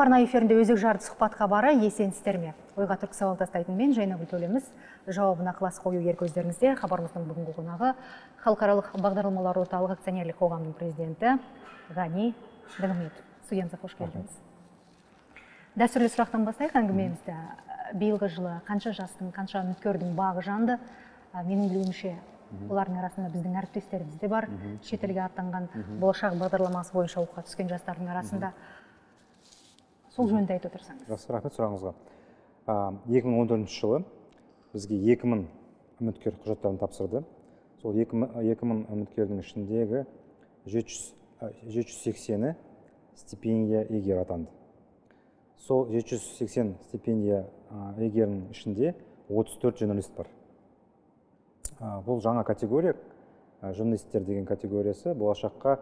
Бұл арна эфирінде өзек жарды сұхбат хабары есенсіздер ме? Ойға түркі сауал тастайтын мен Жайнагүл Төлеміс. Жауабына ықылас қою ерік өздеріңізде. Хабарымыздың бүгінгі қонағы Халықаралық бағдарламалар орталық акционерлік қоғамының президенті Ғани Дінғыметов. Студиямызға қош келдіңіз. Дәстүрлі сұрақтан бастайық әңгімемізді. Биылғы жылы қанша жастың, қанша үміткердің бағы жанды? Менің білуімше, олардың арасында біздің әріптестеріміз де бар. Шетелге аттанған болашақ бағдарламасы бойынша оқуға түскен жастардың арасында. Сол жөнінде айтып отырсаңыз. Жақсы, рахмет сұрағыңызға. 2014 жылы бізге 2000 үміткер құжаттарын тапсырды. Сол 2000 үміткердің ішіндегі 780-і стипендия иегері атанды. Сол 780 стипендия иегерінің ішінде 34 журналист бар. Бұл жаңа категория, журналистер деген категориясы болашаққа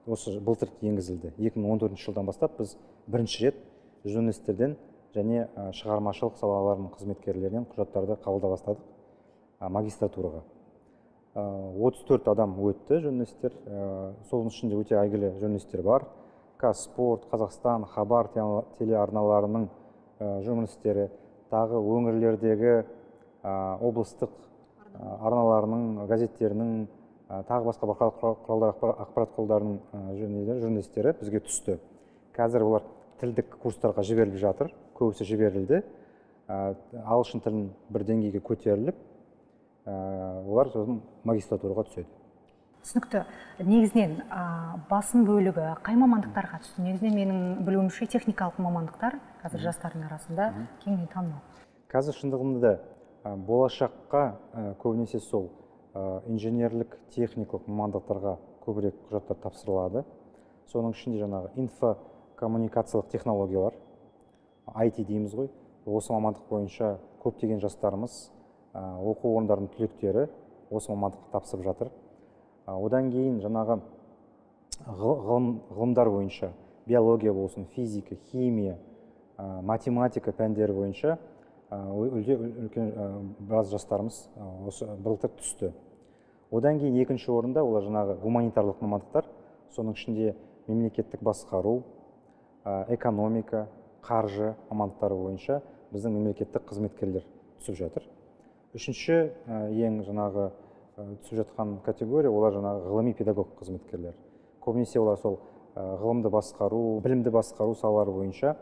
осы былтыр енгізілді. 2014 жылдан бастап біз бірінші рет журналистерден және шығармашылық салаларының қызметкерлерінен құжаттарды қабылдап бастадық магистратураға. 34 адам өтті журналистер, соның ішінде өте әйгілі журналистер бар. Казспорт, Қазақстан, Хабар телеарналарының журналистері, тағы өңірлердегі облыстық арналарының, газеттерінің, тағы басқа ақпарат құралдарының журналистері бізге түсті. Қазір олар тілдік курстарға жіберіліп жатыр, көбісі жіберілді. Ағылшын тілін бір деңгейге көтеріліп, олар сосын магистратураға түседі. Түсінікті. Негізінен басым бөлігі қай мамандықтарға түсті? Негізінен менің білуімше техникалық мамандықтар қазір жастардың арасында кеңінен танымал. Қазір шындығында да болашаққа көбінесе сол инженерлік, техникалық мамандықтарға көбірек құжаттар тапсырылады. Соның ішінде жаңағы инфокоммуникациялық технологиялар, IT дейміз ғой. Осы мамандық бойынша көптеген жастарымыз, оқу орындарының түлектері осы мамандықты тапсырып жатыр. Одан кейін жаңағы ғылымдар бойынша, биология болсын, физика, химия, математика пәндері бойынша үлкен біраз жастарымыз осы былтыр түсті. Одан кейін екінші орында олар жаңағы гуманитарлық мамандықтар, соның ішінде мемлекеттік басқару, экономика, қаржы мамандықтары бойынша біздің мемлекеттік қызметкерлер түсіп жатыр. Үшінші ең жаңағы түсіп жатқан категория олар жаңағы ғылыми педагог қызметкерлер. Көбінесе олар сол ғылымды басқару, білімді басқару салалары бойынша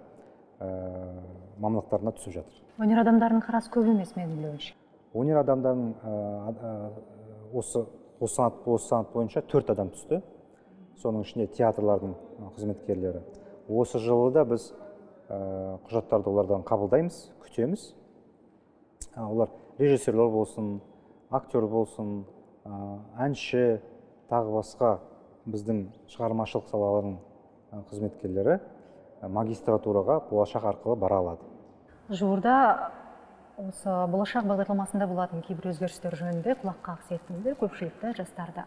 мамандықтарына түсіп жатыр. Өнер адамдарының қарасы көп емес менің білуімше. Өнер адамдарының осы санат бойынша 4 адам түсті. Соның ішінде театрлардың қызметкерлері. Осы жылы да біз құжаттарды олардан қабылдаймыз, күтеміз. Олар режиссерлер болсын, актер болсын, әнші, тағы басқа біздің шығармашылық салаларының қызметкерлері магистратураға болашақ арқылы бара алады. Жуырда осы болашақ бағдарламасында болатын кейбір өзгерістер жөнінде құлақ қағыс еттіңіздер, көпшілікті, жастарды.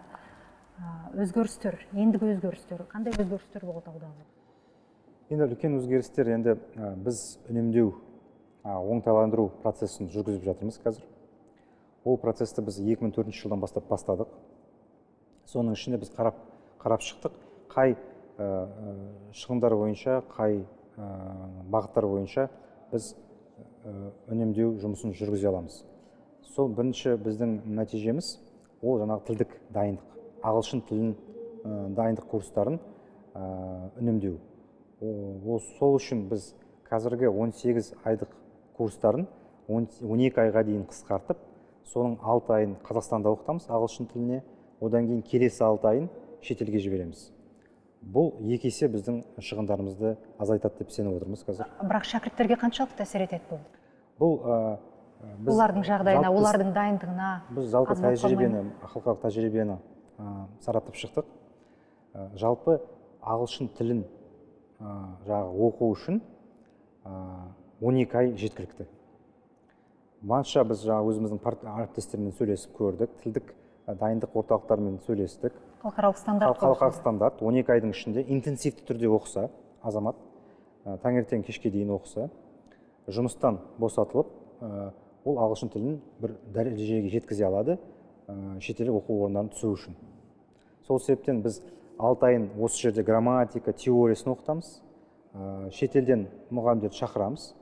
Өзгерістер, ендігі өзгерістер, қандай өзгерістер болады алдағы? Енді үлкен өзгерістер, енді біз үнемдеу, оңтайландыру процесін жүргізіп жатырмыз қазір. Ол процесті біз 2004 жылдан бастап бастадық. Соның ішінде біз қарап шықтық, қай шығындар бойынша, қай бағыттар бойынша біз үнемдеу жұмысын жүргізе аламыз. Сол бірінші біздің нәтижеміз ол жаңағы тілдік дайындық, ағылшын тілін дайындық курстарын үнемдеу. Сол үшін біз қазіргі 18 айлық курстарын 12 айға дейін қысқартып, соның 6 айын Қазақстанда оқытамыз ағылшын тіліне, одан кейін келесі 6 айын шетелге жібереміз. Бұл екі есе біздің шығындарымызды азайтады деп сеніп отырмыз қазір. Бірақ шәкірттерге қаншалықты әсер етеді бұл? Бұл біз олардың жағдайына, олардың дайындығына. Біз жалпы тәжірибені, халықаралық тәжірибені сараптап шықтық. Жалпы ағылшын тілін жаңағы оқу үшін 12 ай жеткілікті. Барша біз жаңа өзіміздің әріптестермен сөйлесіп көрдік, тілдік дайындық орталықтарымен сөйлестік. Халықаралық стандарт. Халықаралық стандарт 12 айдың ішінде интенсивті түрде оқыса, азамат таңертең кешке дейін оқыса, жұмыстан босатылып, ол ағылшын тілін бір дәрежеге жеткізе алады, шетелдік оқу орындарына түсу үшін. Сол себептен біз 6 айын осы жерде грамматика, теориясын оқытамыз. Шетелден мұғалімдерді шақырамыз.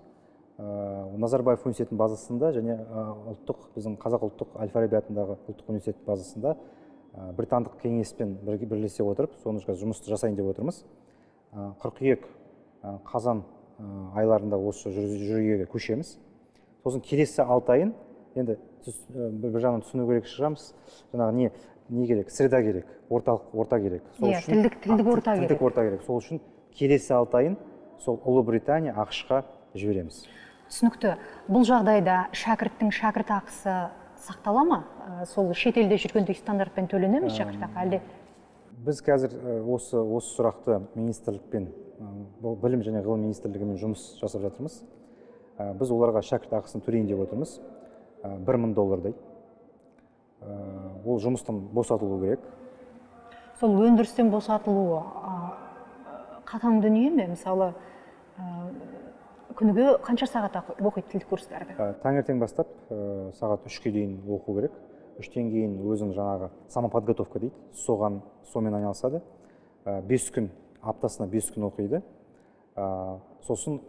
Назарбаев университетінің базасында және ұлттық, біздің Қазақ ұлттық Әл-Фараби атындағы ұлттық университет базасында британдық кеңеспен бірлесе отырып, соны жұмысты жасайын деп отырмыз. Қыркүйек, қазан айларында осы жүруге көшеміз. Сосын келесі 6 айын, енді бір жағынан түсіну керек шығармыз, жаңағы не керек, среда керек, орталық орта керек. Сол үшін тілдік орта керек. Тілдік орта керек. Сол үшін келесі 6 айын сол Ұлыбритания, АҚШ-қа жібереміз. Түсінікті. Бұл жағдайда шәкірттің шәкірт ақысы сақтала ма? Сол шетелде жүргендей стандартпен төлене ме шәкірт ақы әлде? Біз қазір осы сұрақты министрлікпен, Білім және ғылым министрлігімен жұмыс жасап жатырмыз. Біз оларға шәкірт ақысын төлейін деп отырмыз. $1000. Ол жұмыстан босатылу керек. Сол өндірістен босатылуы қатаң дүние ме? Мысалы, күніге қанша сағат оқиды тілдік курстарды? Таңертең бастап сағат 3-ке дейін оқу керек. 3-тен кейін өзің жаңағы самоподготовка дейді, соған сонымен айналысады. 5 күн, аптасына 5 күн оқиды. Сосын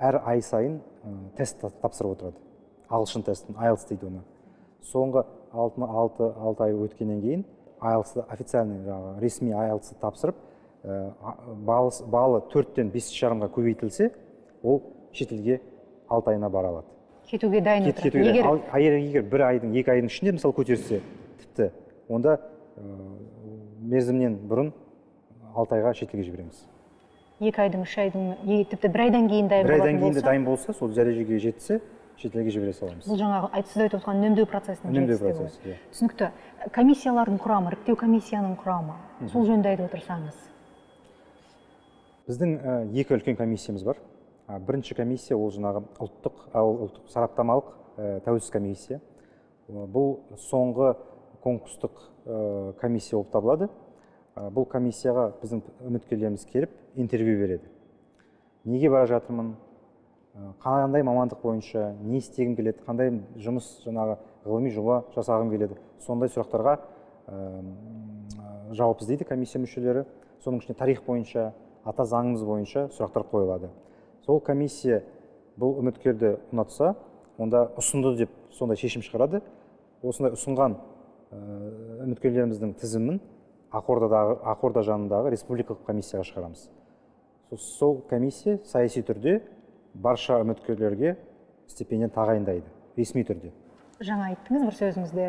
әр ай сайын тест тапсырып отырады. Ағылшын тестін, IELTS дейді оны. Соңғы 6 ай өткеннен кейін IELTS-ты официальный, жаңағы ресми IELTS-ты тапсырып, балы 4-тен 5,5-ға көбейтілсе, ол шетелге 6 айына бара алады. Кетуге дайын отырады. Егер 1 айдың, 2 айдың ішінде мысалы көтерсе, тіпті онда мерзімнен бұрын 6 айға шетелге жібереміз. 2 айдың, 3 айдың, тіпті 1 айдан кейін дайын болатын болса? 1 айдан кейін де дайын болса, сол дәрежеге жетсе, шетелге жібере саламыз. Бұл жаңағы сіз айтып отырған үнемдеу процесінің жетістігі. Үнемдеу процесі, иә. Түсінікті. Комиссиялардың құрамы, іріктеу комиссияның құрамы, сол жөнінде айтып отырсаңыз. Біздің 2 үлкен комиссиямыз бар. Бірінші комиссия ол жаңағы ұлттық сараптамалық тәуелсіз комиссия. Бұл соңғы конкурстық комиссия болып табылады. Бұл комиссияға біздің үміткерлеріміз келіп интервью береді. Неге бара жатырмын, қандай мамандық бойынша, не істегім келеді, қандай жұмыс, жаңағы ғылыми жоба жасағым келеді. Сондай сұрақтарға жауап іздейді комиссия мүшелері. Соның ішінде тарих бойынша, ата заңымыз бойынша сұрақтар қойылады. Сол комиссия бұл үміткерді ұнатса, онда ұсынды деп сондай шешім шығарады. Осындай ұсынған үміткерлеріміздің тізімін Ақорда жанындағы республикалық комиссияға шығарамыз. Сол комиссия саяси түрде барша үміткерлерге стипендия тағайындайды, ресми түрде. Жаңа айттыңыз бір сөзіңізде,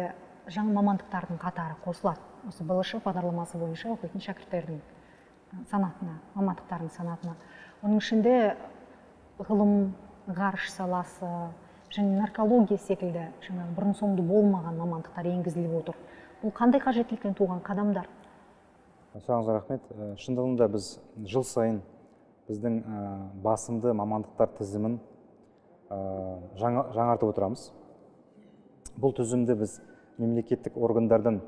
жаңа мамандықтардың қатары қосылады. Осы БЛШ бағдарламасы бойынша оқитын шәкірттердің санатына, мамандықтардың санатына. Оның ішінде ғылым, ғарыш саласы және наркология секілді жаңа бұрын соңды болмаған мамандықтар енгізіліп отыр. Бұл қандай қажеттіліктен туған қадамдар? Сұрағыңызға рахмет. Шындығында біз жыл сайын біздің басымды мамандықтар тізімін жаңартып отырамыз. Бұл тізімді біз мемлекеттік органдардан,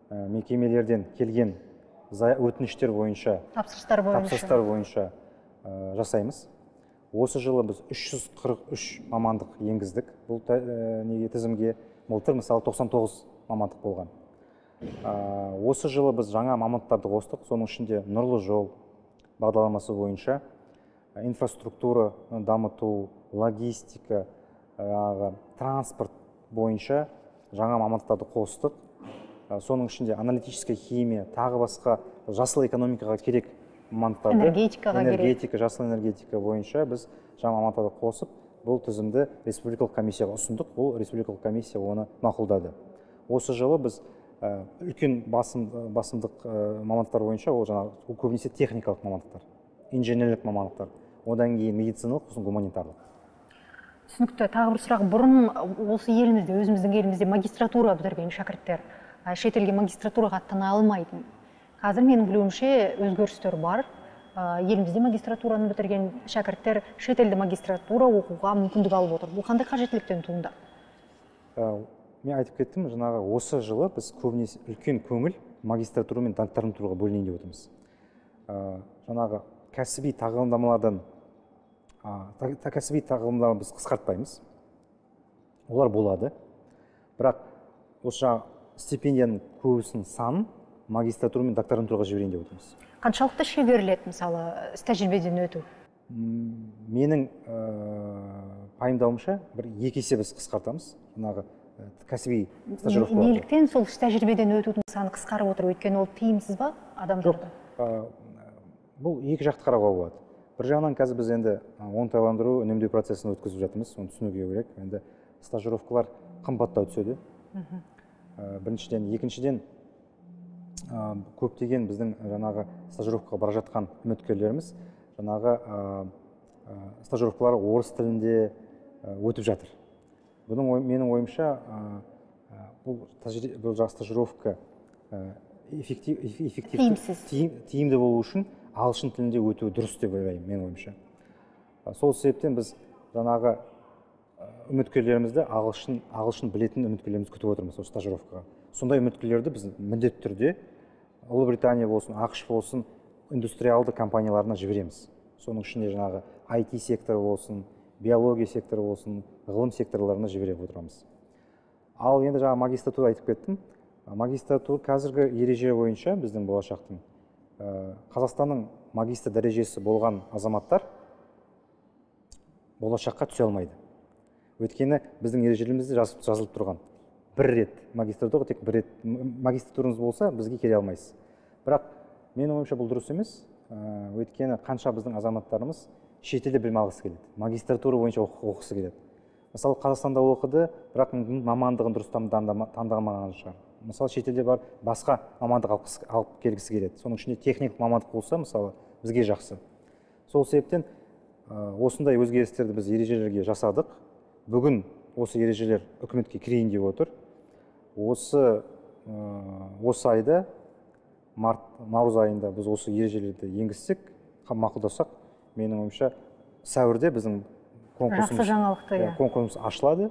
мекемелерден келген өтініштер бойынша, тапсырыстар бойынша жасаймыз. Осы жылы біз 343 мамандық енгіздік бұл тізімге. Былтыр мысалы 99 мамандық болған. Осы жылы біз жаңа мамандықтарды қостық, соның ішінде Нұрлы жол бағдарламасы бойынша инфраструктура дамыту, логистика, транспорт бойынша жаңа мамандықтарды қостық. Соның ішінде аналитическая химия, тағы басқа жасыл экономикаға керек мамандықтарды, энергетикаға керек, энергетика, жасыл энергетика бойынша біз жаңа мамандықтарды қосып, бұл тізімді республикалық комиссияға ұсындық. Бұл республикалық комиссия оны мақұлдады. Осы жылы біз үлкен басымдық мамандықтар бойынша, ол жаңағы көбінесе техникалық мамандықтар, инженерлік мамандықтар, одан кейін медициналық, сосын гуманитарлық. Түсінікті. Тағы бір сұрақ. Бұрын осы елімізде, өзіміздің елімізде магистратура бітірген шәкірттер шетелге магистратураға аттана алмайтын. Қазір менің білуімше өзгерістер бар. Елімізде магистратураны бітірген шәкірттер шетелде магистратура оқуға мүмкіндік алып отыр. Бұл қандай қажеттіліктен туындады? Мен айтып кеттім, жаңағы осы жылы біз көбінесе үлкен көңіл магистратура мен докторантураға бөлінейін деп отырмыз. Жаңағы кәсіби тағылымдамалардан, кәсіби тағылымдамаларды біз қысқартпаймыз. Олар болады. Бірақ осы жаңағы стипендияның көбісінің санын Магистратура мен докторантураға жіберейін деп отырмыз. Қаншалықты шегеріледі, мысалы, іс тәжірибеден өту? Менің пайымдауымша, бір 2 есе біз қысқартамыз жаңағы кәсіби стажировкаларды. Неліктен сол іс тәжірибеден өтудің саны қысқарып отыр? Өйткені ол тиімсіз ба адамдарға? Жоқ, бұл екі жақты қарауға болады. Бір жағынан қазір біз енді оңтайландыру, үнемдеу процесін өткізіп жатырмыз, оны түсінуге керек. Енді стажировкалар қымбаттау түседі. Біріншіден, екіншіден, көптеген біздің жаңағы стажировкаға бара жатқан үміткерлеріміз жаңағы стажировкалар орыс тілінде өтіп жатыр. Бұның менің ойымша, бұл стажировка эффективті, тиімді болу үшін ағылшын тілінде өтуі дұрыс деп ойлаймын, менің ойымша. Сол себептен біз жаңағы үміткерлерімізді ағылшын білетін үміткерлерімізді күтіп отырмыз осы стажировкаға. Сондай үміткерлерді біз міндетті түрде Ұлыбритания болсын, АҚШ болсын, индустриалды компанияларына жібереміз. Соның ішінде жаңағы IT секторы болсын, биология секторы болсын, ғылым секторларына жіберіп отырамыз. Ал енді жаңа магистратура айтып кеттім. Магистратура қазіргі ереже бойынша біздің болашақтың Қазақстанның магистр дәрежесі болған азаматтар болашаққа түсе алмайды. Өйткені біздің ережелерімізде жазылып тұрған. Бір рет магистратура, тек бір рет магистратураңыз болса, бізге келе алмайсыз. Бірақ менің ойымша бұл дұрыс емес. Өйткені қанша біздің азаматтарымыз шетелде білім алғысы келеді, магистратура бойынша оқығысы келеді. Мысалы, Қазақстанда оқыды, бірақ мамандығын дұрыс таңдамаған шығар. Мысалы, шетелде бар басқа мамандық алып келгісі келеді. Соның ішінде техникалық мамандық болса, мысалы, бізге жақсы. Сол себептен осындай өзгерістерді біз ережелерге жасадық. Бүгін осы ережелер үкіметке кірейін деп отыр. Осы айда, март, наурыз айында біз осы ережелерді енгізсек, мақұлдасақ, менің ойымша, сәуірде біздің конкурсымыз ашылады.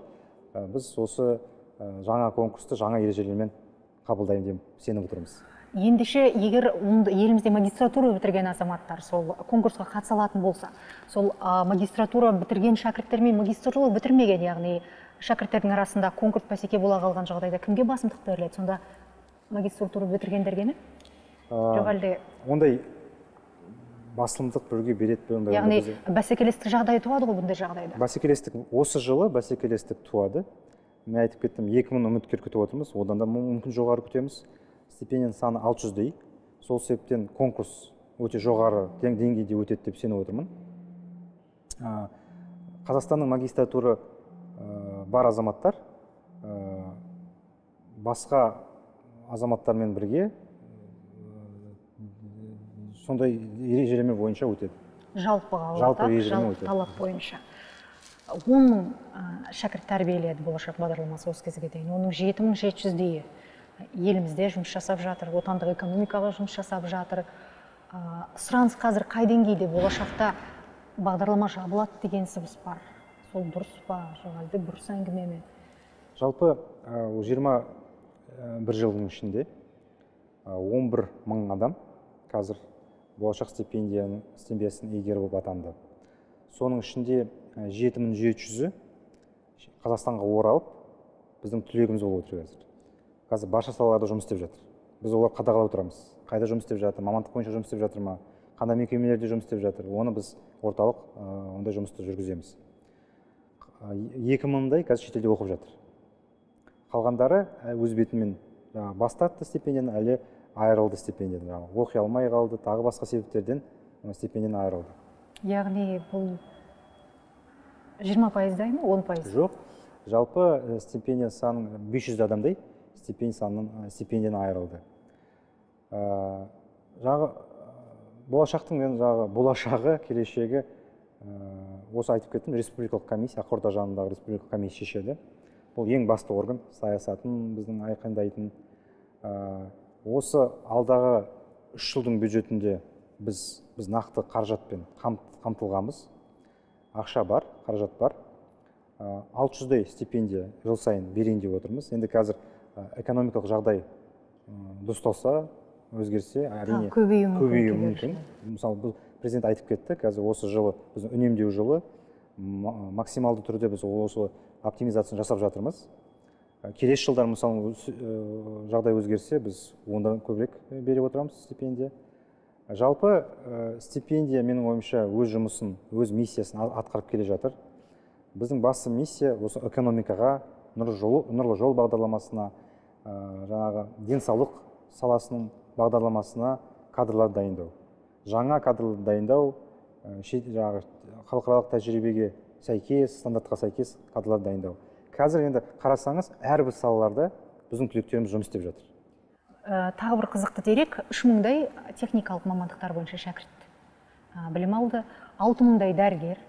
Біз осы жаңа конкурсты жаңа ережелермен қабылдаймын деп сеніп отырмыз. Ендеше, егер елімізде магистратура бітірген азаматтар сол конкурсқа қатыса алатын болса, сол магистратура бітірген шәкірттер мен магистратура бітірмеген, яғни шәкірттердің арасында конкурс бәсеке бола қалған жағдайда кімге басымдық беріледі? Сонда магистратура бітіргендерге ме? Жоқ әлде ондай басымдық біреуге береді, ондай? Яғни бәсекелестік жағдай туады ғой бұндай жағдайда. Бәсекелестік осы жылы бәсекелестік туады. Мен айтып кеттім, 2000 үміткер күтіп отырмыз, одан да мүмкін жоғары күтеміз. Стипендияның саны 600-дей. Сол себептен конкурс өте жоғары деңгейде өтеді деп сеніп отырмын. Қазақстанның магистратура бар азаматтар басқа азаматтармен бірге сондай ережелер бойынша өтеді. Жалпы талап бойынша. 10 мың шәкірт тәрбиеледі болашақ бағдарламасы осы кезге дейін. Оның 7700-дейі елімізде жұмыс жасап жатыр, отандық экономикаға жұмыс жасап жатыр. Сұраныс қазір қай деңгейде? Болашақта бағдарлама жабылады деген сыбыс бар. Сол дұрыс па, жоқ әлде бұрыс әңгіме ме? Жалпы 21 жылдың ішінде 11 мың адам қазір болашақ стипендиясының иегері болып атанды. Соның ішінде 7700-і Қазақстанға оралып, біздің түлегіміз болып отыр қазір. Қазір барша салаларда жұмыс істеп жатыр. Біз олар қадағалап отырамыз. Қайда жұмыс істеп жатыр, мамандық бойынша жұмыс істеп жатыр ма, қандай мекемелерде жұмыс істеп жатыр, оны біз орталық ондай жұмысты жүргіземіз. 2000-дай қазір шетелде оқып жатыр. Қалғандары өз бетімен бас тартты стипендияны, әлі айырылды стипендиядан, оқи алмай қалды, тағы басқа себептерден стипендиядан айырылды. Яғни бұл 20%-дай ма, 10%? Жоқ, жалпы стипендия санының 500 адамдай стипендиядан айырылды. Жағы болашақтың енді жағы болашағы, келешегі осы айтып кеттім, республикалық комиссия, Ақорда жанындағы республикалық комиссия шешеді. Бұл ең басты орган, саясатын біздің айқындайтын. Осы алдағы 3 жылдың бюджетінде біз нақты қаражатпен қамтылғанбыз. Ақша бар, қаражат бар. 600-дей стипендия жыл сайын берейін деп отырмыз. Енді қазір экономикалық жағдай дұрысталса, өзгерсе, әрине көбеюі мүмкін. Мысалы, бұл президент айтып кетті, қазір осы жылы біздің үнемдеу жылы, максималды түрде біз осы оптимизацияны жасап жатырмыз. Келесі жылдар, мысалы, жағдай өзгерсе, біз ондан көбірек беріп отырамыз стипендия. Жалпы стипендия, менің ойымша, өз жұмысын, өз миссиясын атқарып келе жатыр. Біздің басты миссия осы экономикаға, нұрлы жол бағдарламасына, жаңағы денсаулық саласының бағдарламасына кадрлар дайындау. Жаңа кадрлар дайындау, жаңағы халықаралық тәжірибеге сәйкес, стандартқа сәйкес кадрлар дайындау. Қазір енді қарасаңыз, әрбір салаларда біздің түлектеріміз жұмыс істеп жатыр. Тағы бір қызықты дерек, 3000-дай техникалық мамандықтар бойынша шәкірт білім алды, 6000-дай дәрігер,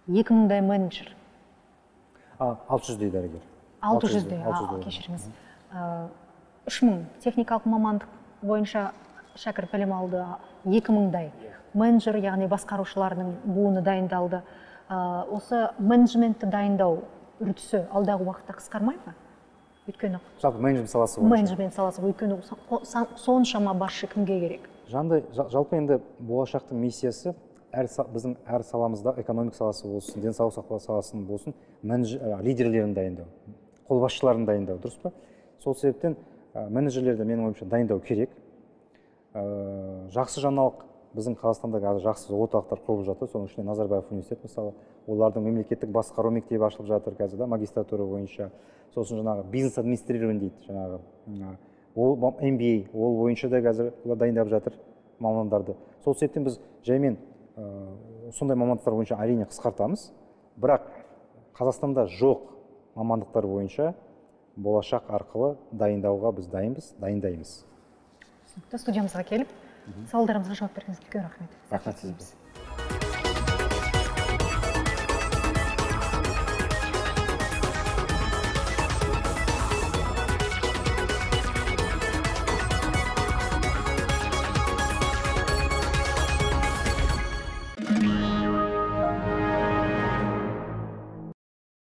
2000-дай менеджер. 600-дей дәрігер. 600-дей, кешіріңіз. 3000 техникалық мамандық бойынша шәкірт білім алды, 2000-дай менеджер, яғни басқарушылардың буыны дайындалды. Осы менеджментті дайындау үрдісі алдағы уақытта қысқармай ма? Өйткені жалпы менеджмент саласы бойынша. Менеджмент саласы, өйткені соншама басшы кімге керек? Жалпы енді болашақтың миссиясы біздің әр саламызда, экономика саласы болсын, денсаулық сақтау саласының болсын, лидерлерін дайындау, қолбасшыларын дайындау, дұрыс па? Сол себептен менеджерлерді, менің ойымша, дайындау керек. Жақсы жаңалық, біздің Қазақстанда қазір жақсы орталықтар құрылып жатыр, соның ішінде Назарбаев университеті, мысалы, олардың мемлекеттік басқару мектебі ашылып жатыр қазір, да, магистратура бойынша. Сосын жаңағы бизнес администрирование дейді, жаңағы ол MBA, ол бойынша да қазір олар дайындап жатыр мамандарды. Сол себептен біз жаймен сондай мамандықтар бойынша әрине қысқартамыз, бірақ Қазақстанда жоқ мамандықтар бойынша болашақ арқылы дайындауға біз дайынбыз, дайындаймыз. Түсінікті. Студиямызға келіп, сауалдарымызға жауап бергеніңізге үлкен рахмет. Рахмет сізге.